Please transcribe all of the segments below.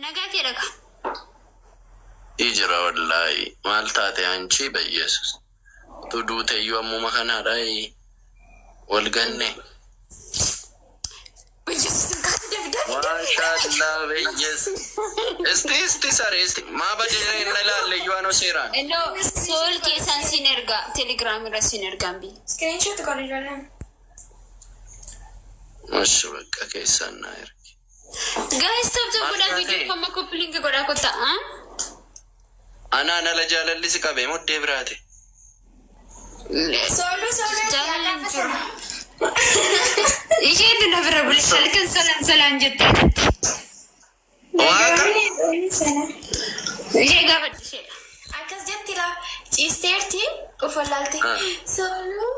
Nagaa kee dhaga. Jira wallaahi, maal taate anchi bayyeessus. Utuu duuteeyyuu ammuma kanaadha wal ganne. Bayyeessus kaasa dafi dafi dafi. Maashaallah bayyees. Isti isti saree isti maa badee hin ilaalle iyyuu anoo seeraan. Innoo sool keessaan siin ergaa telegiraam irra siin ergaan biyya. Screenshot godhi ijoolleen. Mashi bakka keessaan naa ergi. Guys, tap tap Maal godhaa taate? viidiyoo amma copy link godhaa kottaa. Anaan ala jaalalli si qabee muddee biraate. Sooluu sooluu. Jaalalli hin jiru. Isheen na bira bulte halkan salaan salaan jettee jirti. Waaqa. Ishee gaafadhu ishee. Akkas jetti laa ciisteerti of wallaalte. Ah. Sooluu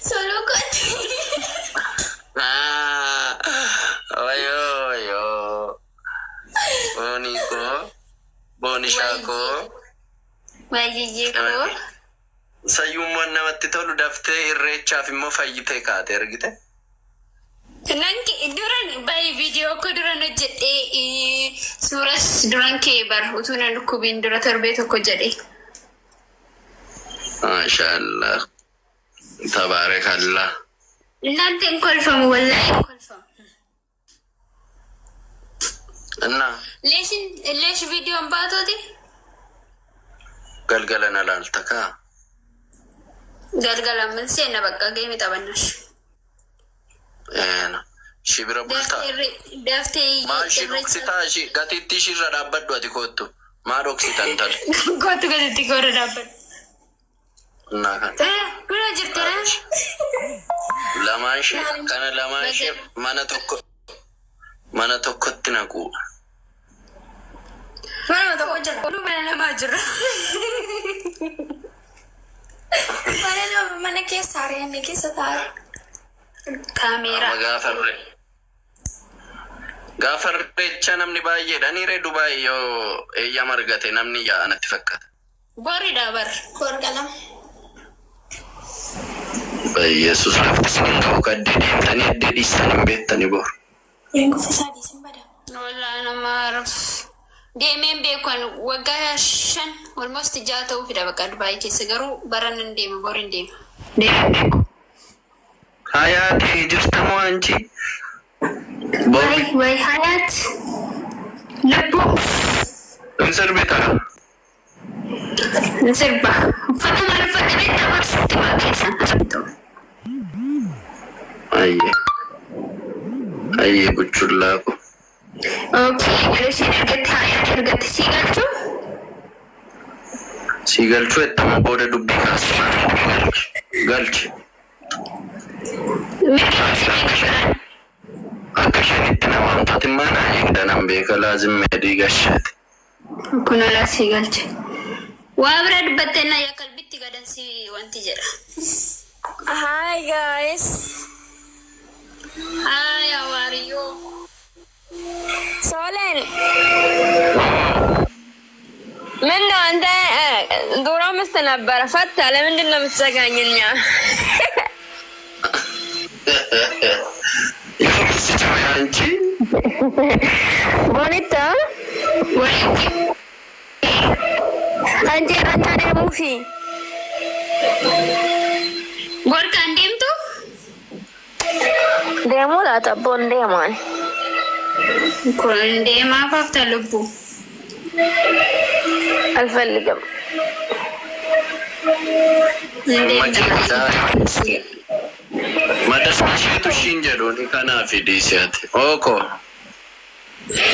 sooluu kooti. Wayoo wayoo. Boonii koo. Boonishaa koo. Waayyee koo. Sayyummaan namatti tolu daftee irreechaaf immoo fayyitee kaate argite. Nan duran baay'ee viidiyoo koo duran hojjedhee suuras duran kee bar utuu na dhukkubiin dura torbee tokko jedhe. Maashaallah. Tabaarakallah. Innaan hin kolfamu wallaahi hin kolfamu. Innaa Leeshin leesh viidiyoon baatooti. Galgala na laalta kaa. Galgala min seenna bakka geemi taphannash. Eena. Ishii bira bultaa. Daftee Maa ishii dhoksitaa ishii gatiittii ishiirra dhaabbadhu ati koottu. Maa dhoksitan tale? Kootu gatiitti koorra dhaabbadhu. Innaa kana. Bira jirtira. Lamaan ishee kana lamaan ishee mana tokkotti naqu. Manuma tokko jira. Oduu mana namaa jira. Mana nama mana keessa ari'anne keessa taa'e. Kaameeraa. Amma gaafarre. Gaafa irreecha namni baay'eedha. Ni ree Dubaay yoo eeyyama argate namni yaa'a natti fakkaata. Boridha bar. Gorgalama. Yesuus lafti isin hin ga'u kaddee deemtanii addee dhiistan hin beektanii boru. Eengufa isaa dhiisin bada. Walaa nama deemeen beekan waggaa 5 almost 6 ta'uu fida bakka Dubaay keessa garuu baran hin deema bor hin deema. Deemeen beeku. Hayaati jirtamoo anchi? Boru Way way hayaat. Lubbuu. hin sirbitaa? Hin sirba. Uffata maal uffata beektaa barsiisti waa keessan asirratti. Ayyee. Ayyee buchullaa ko. Okay, yeroo isheen ergatte hayaat ergatte sii galchuu? Si galchuu ettama booda dubbii kaasu. Galchi. Akka shanitti nama wantooti mana eegda nan beeka laazim meedii gashaati. Kun olaa sii galche. Waa bira dubbattee na yaa qalbitti gadan si wanti jedha. Hi guys. Hi, how are you? ሶለን ምን ነው አንተ ዶሮ ምስት ነበረ ፈታ። ለምንድን ነው የምትዘጋኝኛ? Yoo si anchi. ቦኒታ አንቺ አንተ ደሙፊ Gorkaan deemtu? deemuu laata abboon deemaan Kun deemaa faafta lubbuu. አልፈልግም። Amma jecha madarsa isheetu ishiin jedhuuni kanaaf dhiisi ati. Ooko.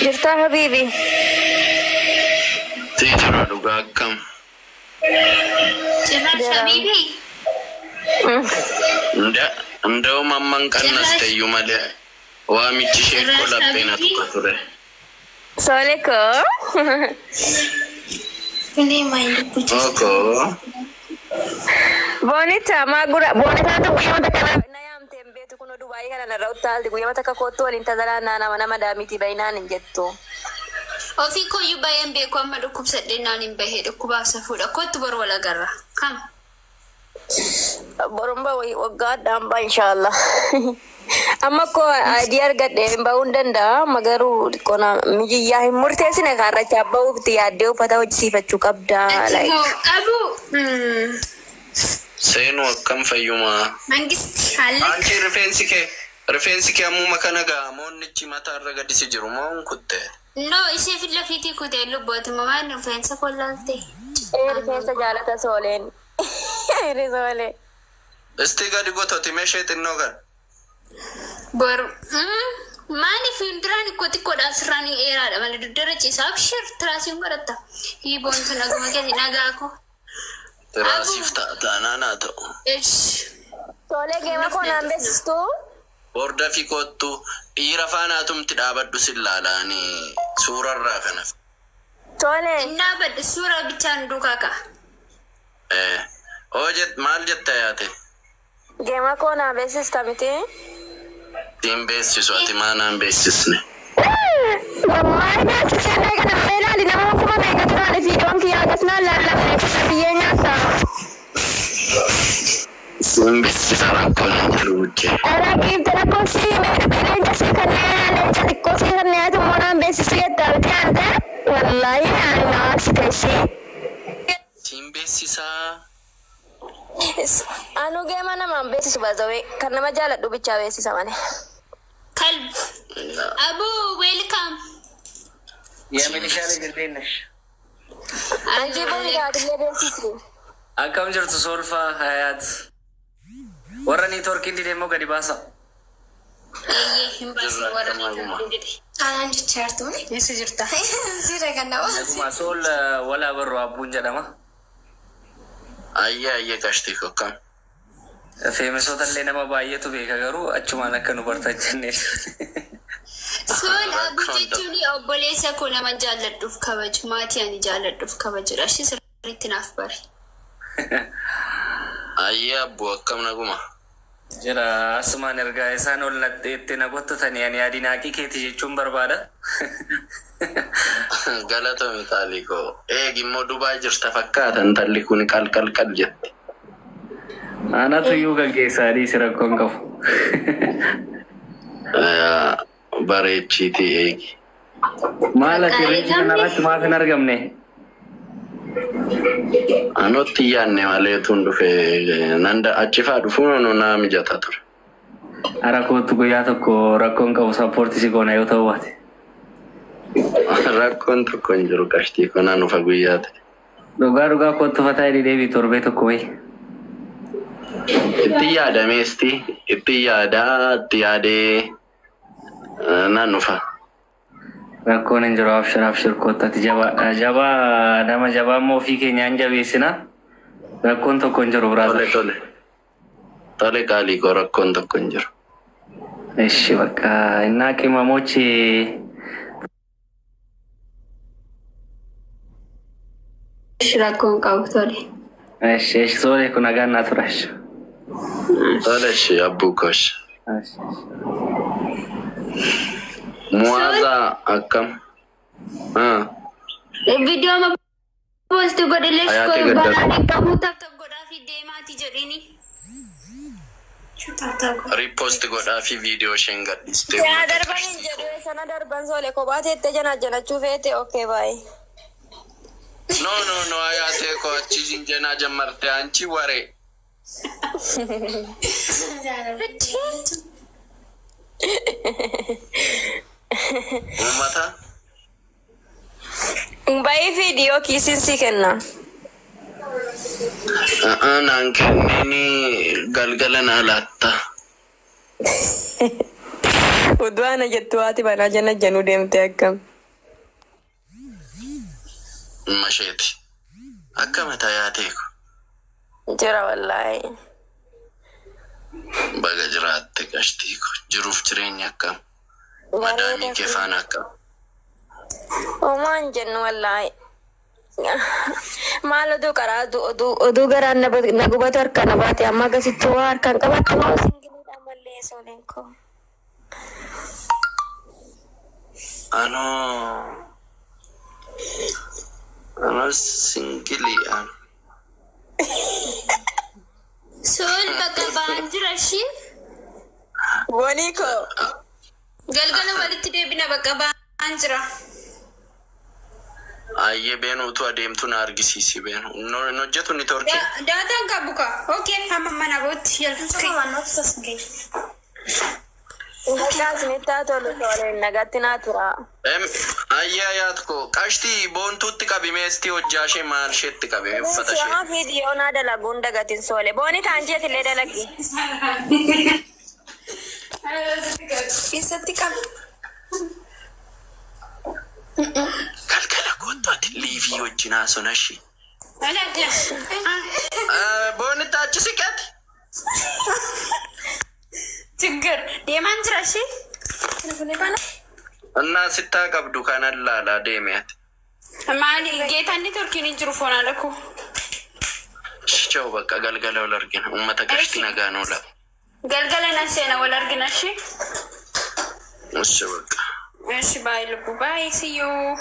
Jirtaa habiibi? Si jira dhugaa akkam. Cirraash habiibi. Nda'uma amman qannasteyyuu malee waamichi ishee koo laphee na tuqa ture. Sole koo. Inni maayii lubbuu jirti. Ooko. Boonita maa gura boonitaatu guyyaa takka na yaamte hin beektu kun Dubaayii kana narra uttaalti guyyaa takka kootu waliin tazalaa nama nama daamiti baay'inaan hin jettu. Ofii koyyuu baay'een beeku amma dhukkubsadhee naan hin bahee dhukkubaaf safuudha. Kottu bor wal agarra. Kam? Borumba waggaa addaan baa inshaallah. Amma koo adii argadhe hin ba'uu hin danda'a. Amma garuu xiqqoona mijiyyaa hin murteessine kaarrachaa ba'uuf itti yaaddee uffata hojjisiifachuu qabda. Ati moo qabu Seenuu akkam fayyumaa. Mangisti haalli Anchi rifeensi kee ammuma kana ga'a moonnichi mataarra gadi si jiru moo hin kutte? No, ishee fi lafiitii kutee lubbooti mamaan rifeensa kollaalte. Ee, rifeensa jaalata sooleen. Soolee. Isti gadi gototi meeshee xinnoo kan. Boru maaliif fuulduraan ikkoo xiqqoodhaaf sirraan dheeraadha malee dugdara ciisa. Abshir, tiraasiin godhatta. Hiiboon tun naguma keeti nagaa koo. Tiraasiif ta'a taanaan haa ta'u. Ish. Soolee, geema koo naan beeksistuu? Hordafi kottu, dhiira faanaatumti dhaabadhu sin laalaani suurarraa kanaaf. Soolee. Innaa badde suuraa bichaan duukaa ka'a. Eh, oo jet maal jetta yaate? Geema koo naa beeksista miti? Siin beeksisu, ati maa naan beeksisne? Wallahi beeksisee kana ilaali, nama meeqa turan fiidoon kiyyaa akkasumas laallamne biyyee nyaata. Siin beeksisa, rakkoon hin jiru wujjee. Rakkifte lakkoofsi leenca sii kanneen leenca xiqqoo sii kanneen ati immoo naan beeksisu jetta miti aante wallahi ani na aarsite ishee. Siin beeksisaa. Anu geema namaan beeksisu baazawee kan nama jaaladhu bichaa beeksisa malee. Kalb. Abu, welcome. የሚሊሻ ልጅ እንዴት ነሽ? Anjii booni taatullee beeksisi. Akkam jirtu Solfa Hayaat? Warra niitoorkiin dide immoo gadi baasa. Eeyyee, hin baasne warra niitoorkiin dide. Anaan jecha jirtuuni. Eessa jirta? Sirra kan nama. Naguma Sol walaa barru abbuun jedhama. Ayyee ayyee, qashtii kokkam. Feemisoota illee nama baay'eetu beeka garuu achumaan akka nu bartan jennee. Sol, Abu jechuun obboleessa koo nama jaalladhuuf kabaju, maatii ani jaalladhuuf kabajudha. Ishee sirriitti naaf bari. Ayyee abbuu, akkam naguma? Jira, asumaan ergaa isaan ol itti na gottotanii ani adinaaqii keeti jechuun barbaada. Galatoomi qaalii koo. Eegi immoo Dubaay jirta fakkaata, intalli kun qal qal qal jetti. Anatu iyyuu gaggeessaa dhiisi, rakkoon qabu. Bareechiitii eegi. Maal ati irreecha kanarratti maaf hin argamne? Anutti yaanne malee tun dhufe nanda achifaa dhufuun naa mijata ture. Ara kootu guyyaa tokko, rakkoon qabu, support si goona yoo ta'u baate. Rakkoon tokko hin jiru, qashtii koo, naan dhufa guyyaa ta'e. Dhugaa dhugaa kootu fataa hidhii deebii torbee tokko wayi. Itti yaadameesti, itti yaadaa, itti yaadee naan dhufa. Rakkoon hin jiru, abshir abshir, koottati jabaa jabaa nama jabaa immoo ofii keenyaan jabeessina. Rakkoon tokko hin jiru Tole brother. Tole. Tole qaalii koo, rakkoon tokko hin jiru. እሺ በቃ እና ቅመሞች Rakkoon qabu, tole. እሺ እሺ ሶሌ ኩን nagaan naa turash. Tole ishee abbuu koosh. እሺ እሺ። Muwaazaa akkam? Viidiyoo post godhilee Hayaatee gaddatu. balaan qabu tap tap godhaa fi deemaati jedhini. Repost godhaa fi viidiyoo isheen gadhiiste. Yaa darban hin jedhu sana darban soole kophaa teettee jana janachuu feete, okay, baay'ee. No no no, hayaatee koo, achi jinjanaa jammarte anchi waree. Uummata. Bayii viidiyoo kiisiin si kenna. Naan kennini, galgala naa laatta. Oduu ana jettu haati manaa jana januu deemte akkam. Masheeti. Akka mataa yaatee ko. Jira wallaahi. Baga jiraatte qashtii ko, jiruuf jireenya akkam? Madaamii kee faana akkam? Homaan jennu wallaahi. Maal oduu karaa oduu oduu garaan na gubatu harka na baate amma akkasitti waa harkaan qabadhu moo singiliidha mallee sooleen koo. Anoo single ano. Sol, bakka ba'aan jira ishee. Boonii koo. Galgala walitti deebina bakka ba'aan jira. Ayyee beenu utuu adeemtu na argisiisi beenu. Hin hojjetu ni torki. Daataan qabu ka. Okay, hamma mana bootti yaltu. Nagaa isinitti haa tolu tole nagaatti naa tura. Ayyee ayaat koo qashtii boontuutti qabi meestii hojjaa ishee maal isheetti qabi uffata ishee. Suuraa viidiyoo naa dalaguun dagatin soole. Boonii taan jeetillee dalagi. Keessatti qabu. Galgala kootu ati liivii wajjin haasona ishee. Boonitti achi siqati. ችግር deemaan jira ishee. Innaa sittaa qabdu kanan laalaa deeme ati. Maali geetaan turkiin hin jiru foon haadha koo. Cichoo bakka galgala wal argina. Uummata qashtii nagaan oola. Galgala nan seena wal argina ishee. Ishi bakka. Ishi baay'ee lubbu baay'ee siyyuu.